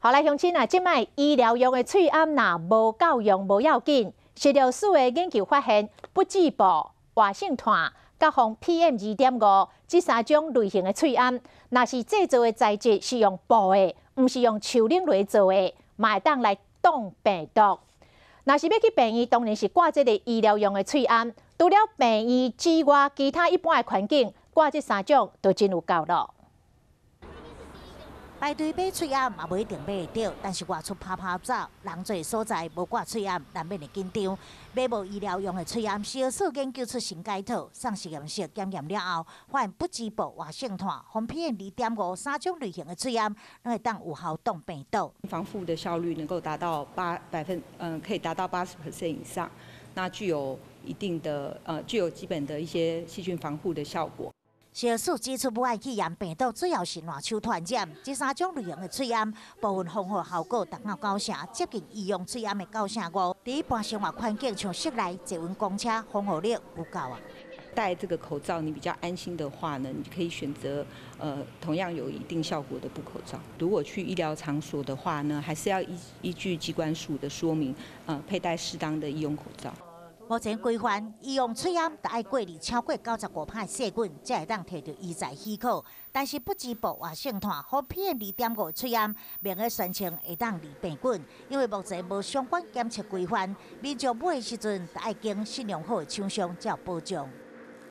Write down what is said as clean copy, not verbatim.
好來，鄉親啊，這擺醫療用的喙罨若無夠用無要緊，食藥署的研究發現，不織布、活性炭、佮防 PM 2.5這三種類型的喙罨，若是製造的材質是用布的，毋是用樹奶來做的，嘛會當來擋病毒。若是欲去病院，當然是掛這个醫療用的喙罨。除了病院之外，其他一般的環境掛這三種都真有夠囉。排隊買喙罨嘛無一定買會著，但是外出趴趴走，人濟所在無掛喙罨，難免會緊張。買無醫療用的喙罨，食藥署研究出新解套，送實驗室檢驗了後，發現不織布、活性炭、防 PM 2.5三種類型的喙罨，攏會當有效擋病毒。防護的效率能夠達到八百分，可以達到80% 以上，那具有一定的，具有基本的一些細菌防護的效果。食藥署指出，武漢肺炎病毒主要是瀾手傳染，這三種類型的喙罨部分防護效果達到九成，接近醫用喙罨的九成五。佇一般生活環境，像室內、捷運公車，防護力有夠啊。戴這個口罩你比較安心的話呢，你可以選擇同樣有一定效果的布口罩。如果去醫療場所的話呢，還是要依據疾管署的說明，佩戴適當的醫用口罩。目前規範醫用喙罨，著愛過濾超過95%的細菌，才會當提著醫材許可。但是不織布、活性炭和 PM 2.5的喙罨，明確宣稱會當濾病菌，因為目前無相關檢測規範，民眾買的時陣，著愛經信用好的廠商才有保障。